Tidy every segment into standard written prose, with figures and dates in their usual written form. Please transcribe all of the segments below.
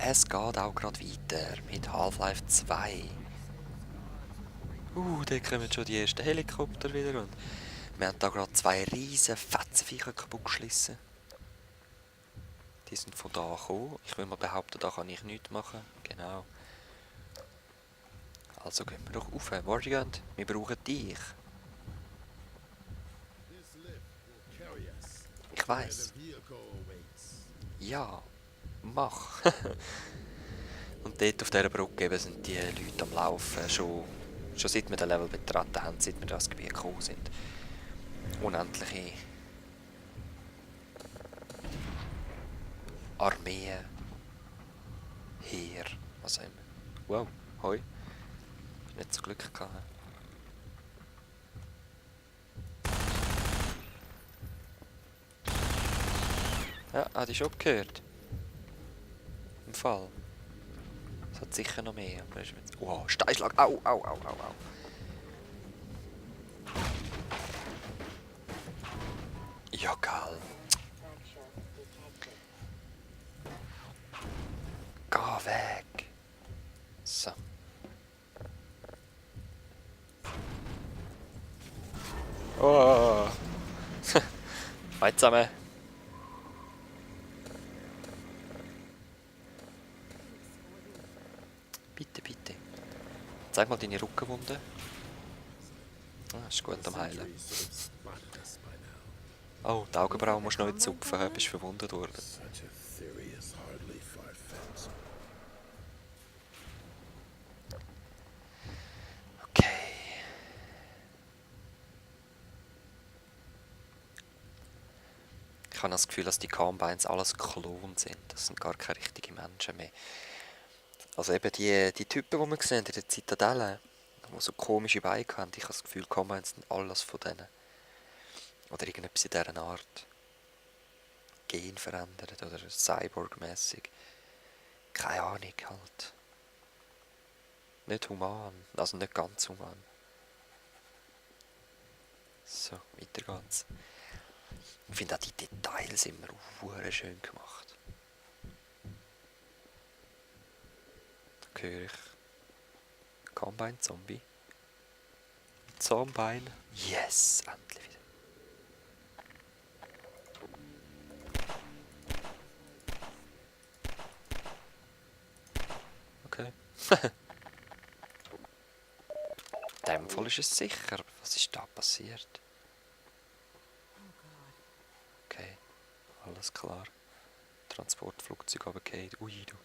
es geht auch gerade weiter mit Half-Life 2. Da kommen schon die ersten Helikopter wieder und wir haben da gerade zwei riesen Fetzenviecher kaputt geschlissen. Die sind von da gekommen. Ich will mal behaupten, da kann ich nichts machen. Genau. Also gehen wir doch rauf. Warrior, wir brauchen dich. Ich weiß. Ja, mach. Und dort auf dieser Brücke eben sind die Leute am Laufen. Schon seit wir den Level betreten haben, seit wir das Gebiet gekommen sind. Unendliche Armeen, Heer, was auch immer. Wow, hoi. Nicht so Glück gehabt. Ja, hast du schon gehört? Im Fall. Es hat sicher noch mehr. Aber ist jetzt... Wow, Steinschlag. Au, au, au, au, au. Ja, geil. Geh weg. So. Oh. Hi zusammen. Bitte, bitte. Zeig mal deine Rückenwunde. Ah, ist gut am Heilen. Oh, die Augenbrauen musst du noch nicht zupfen, du bist verwundet worden. Okay. Ich habe das Gefühl, dass die Combines alles Klon sind. Das sind gar keine richtigen Menschen mehr. Also eben die Typen, die wir gesehen haben in der Zitadelle, die so komische Beine haben, ich habe das Gefühl, Combines sind alles von denen. Oder irgendetwas in dieser Art. Gen verändert oder Cyborg-mässig. Keine Ahnung halt. Nicht human, also nicht ganz human. So, weiter geht's. Ich finde auch die Details immer hure schön gemacht. Da höre ich Combine Zombie. Zombine. Yes, endlich wieder. Okay. In dem Fall ist es sicher. Was ist da passiert? Okay, alles klar. Transportflugzeug runtergefallen. Ui, du.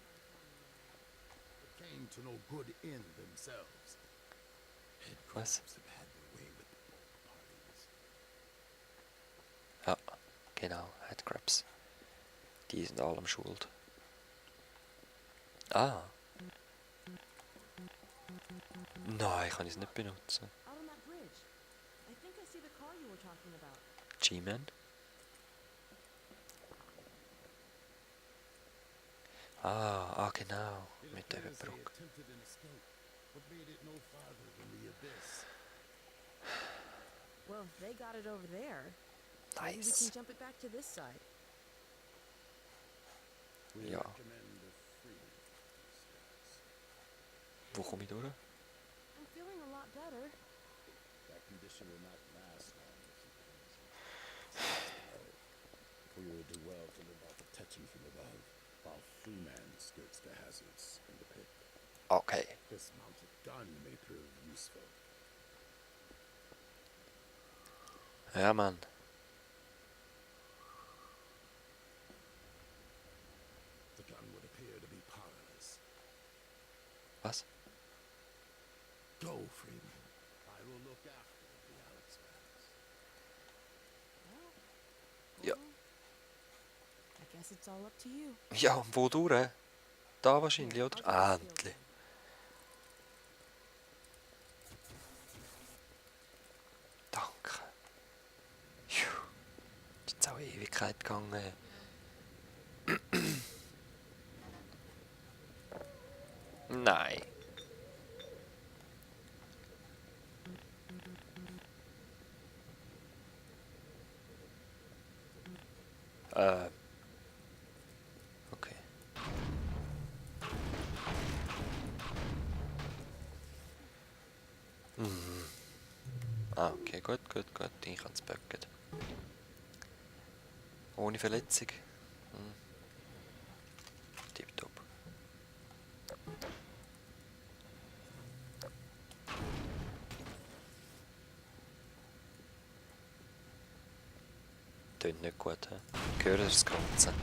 Was? Ja, genau, Headcrabs. Die sind allem schuld. Ah. Nein, kann ich es nicht benutzen. G-Man? Ah, genau. Mit der Brücke. Well, they got it over there. Maybe we Nice. can jump it back to this side. Ja. Wo komme ich durch? I'm feeling a lot better. That condition will not last long if you can. We would do well to live off protection from above, while Freeman skirts the hazards in the pit. Okay. This mounted gun may prove useful. Ja, Mann. The gun would appear to be powerless. Was? Go, Freeman. I will look after the Alex guys. Ja. I guess it's all up to you. Ja, und wo durch? Da wahrscheinlich, oder? Ah, endlich. Danke. Puh. Ist jetzt auch eine Ewigkeit gegangen. Nein. Okay. Ah, okay, gut. Ich kann es böcken. Ohne Verletzung. Tipptopp. Tönt nicht gut, hä? Ich höre das Ganze.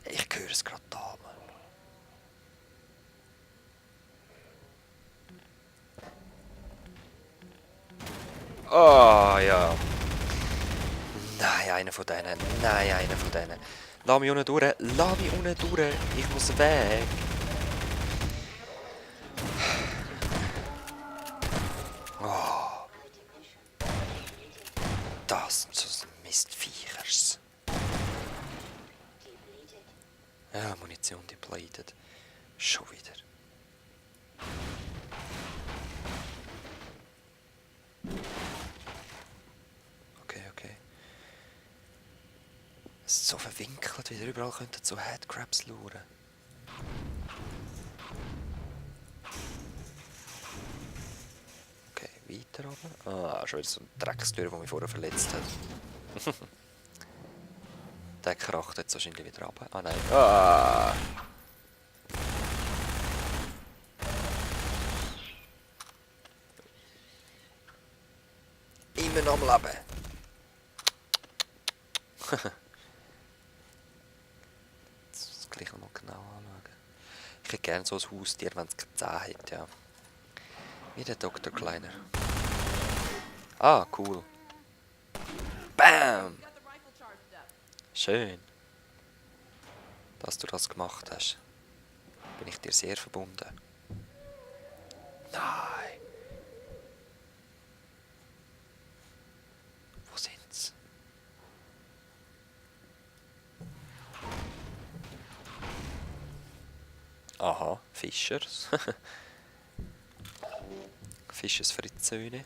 Ich höre es gerade da, Mann. Oh, ja. Nein, einer von denen. Lass mich unten durch. Ich muss weg. Oh, das sind so Mistviechers. Ja, Munition depleted. Schon wieder. Okay. Es ist so verwinkelt, wieder überall könnten so Headcrabs lauern. Okay, weiter runter. Ah, schon wieder so ein Dreckstür, der mich vorher verletzt hat. Der kracht jetzt wahrscheinlich wieder runter. Ah nein. Ah! Immer noch am Leben. Das gleich noch mal genau anschauen. Ich hätte gerne so ein Haustier, wenn es keine Zähne hätte, ja. Wie der Dr. Kleiner. Ah, cool. Bam! Schön. Dass du das gemacht hast. Bin ich dir sehr verbunden. Nein. Wo sind's? Aha, Fischers. Fischers Fritzöhne.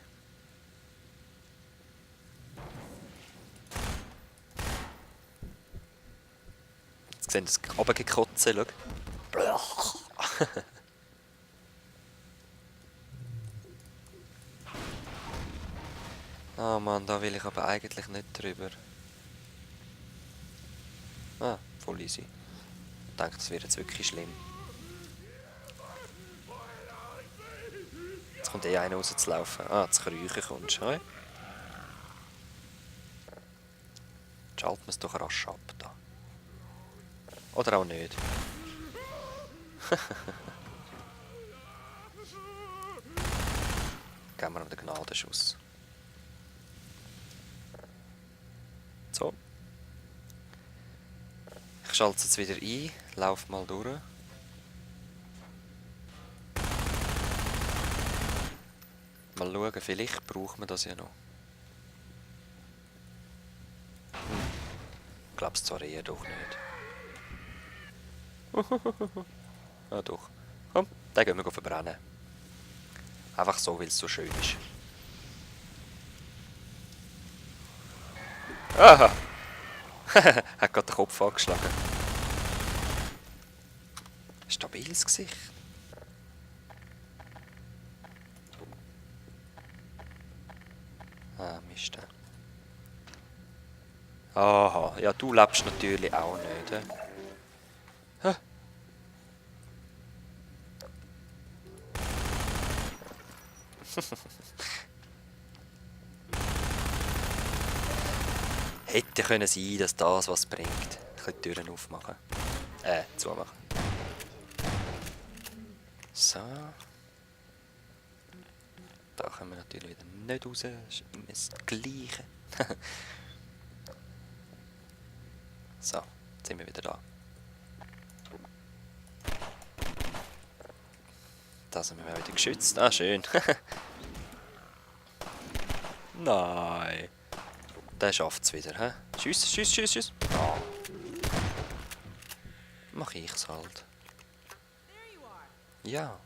Jetzt sehen das runtergekotzt, schau. Ah Mann, da will ich aber eigentlich nicht drüber. Ah, voll easy. Ich denke, das wird jetzt wirklich schlimm. Jetzt kommt einer rauszulaufen. Ah, zu kriechen kommst du, hey? Schalten wir es doch rasch ab da. Oder auch nicht. Geben wir ihm den Gnadenschuss. So. Ich schalte es jetzt wieder ein. Lauf mal durch. Mal schauen, vielleicht braucht man das ja noch. Ich glaube es zwar eher doch nicht. Ja doch. Komm, den gehen wir verbrennen. Einfach so, weil es so schön ist. Aha! Hat gerade den Kopf angeschlagen. Stabiles Gesicht. Ah, Mist. Aha, ja, du lebst natürlich auch nicht. Hä? Hätte können sein, dass das was bringt. Ein bisschen die Türen aufmachen. Zumachen. So. Da können wir natürlich wieder nicht raus. Das ist immer das Gleiche. So, jetzt sind wir wieder da. Da sind wir wieder geschützt. Ah, schön. Nein. Der schafft es wieder, hä? Schuss. Ah. Mach ich's halt. Ja.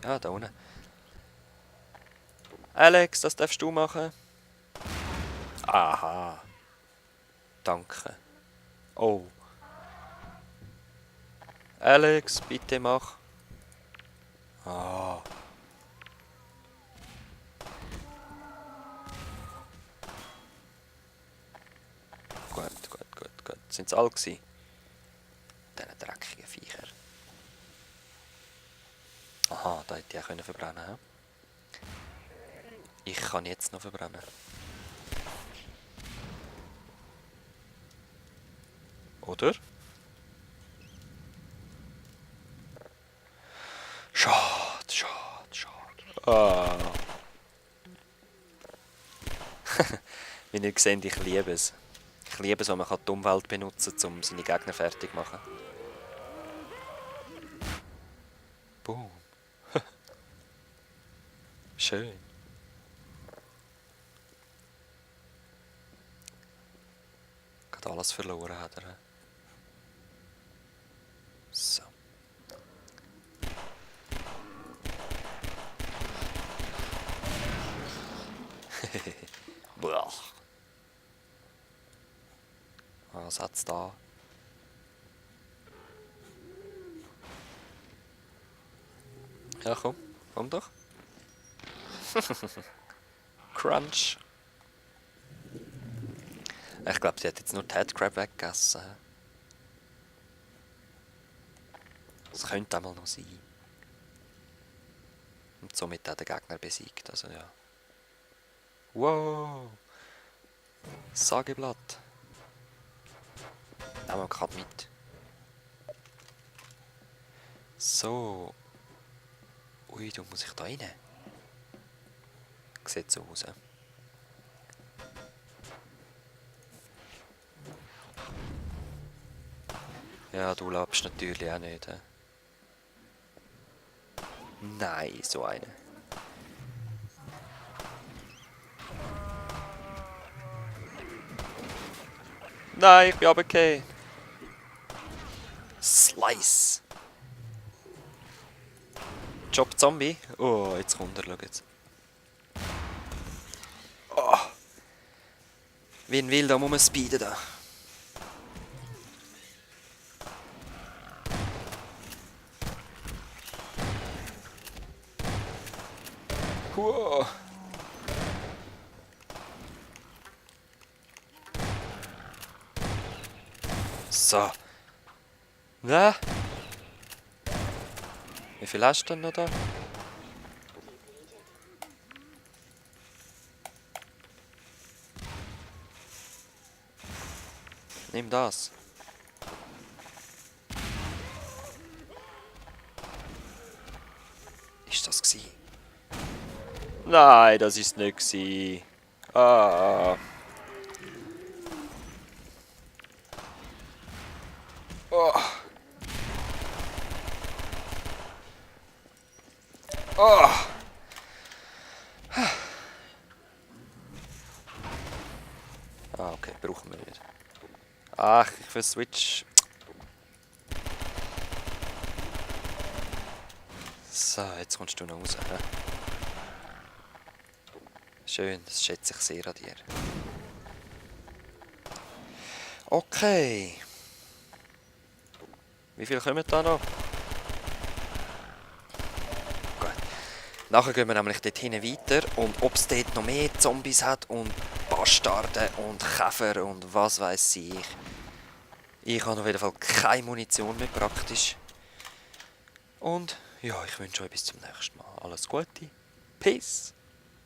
Ja, da unten. Alex, das darfst du machen. Aha. Danke. Oh. Alex, bitte mach. Ah. Gut. Sind es alle gewesen? Diese dreckigen Viecher. Aha, da hätte ich auch verbrennen können. Ich kann jetzt noch verbrennen. Oder? Schade. Ah. Wie ihr seht, ich liebe es. Ich liebe es, wenn man die Umwelt benutzen kann, um seine Gegner fertig zu machen. Boom. Schön. Gerade alles verloren hat er. So. Was hat's da? Ja, komm doch. Crunch. Ich glaube, sie hat jetzt nur die Headcrab weggegessen. Das könnte einmal noch sein. Und somit auch den Gegner besiegt, also ja. Wow! Sageblatt. Nehmen wir gerade mit. So. Ui, da muss ich da rein. Sieht so aus. Ja, du lebst natürlich auch nicht. Nein, so eine. Nein, ich bin runtergefallen. Slice. Job Zombie. Oh, jetzt kommt er, schau jetzt. Oh. Wie ein Wilder muss man speeden da. Wow. So. Na? Wie viel hast du denn noch da? Nimm das. Ist das gsi? Nein, das ist nicht gsi. Ah. Oh. Oh. Ah, okay, brauchen wir nicht. Ach, ich will Switch. So, jetzt kommst du noch raus. He? Schön, das schätze ich sehr an dir. Okay. Wie viel kommen da noch? Gut. Nachher gehen wir nämlich dort hinten weiter und ob es dort noch mehr Zombies hat und Bastarde und Käfer und was weiß ich. Ich habe auf jeden Fall keine Munition mehr praktisch. Und ja, ich wünsche euch bis zum nächsten Mal. Alles Gute. Peace.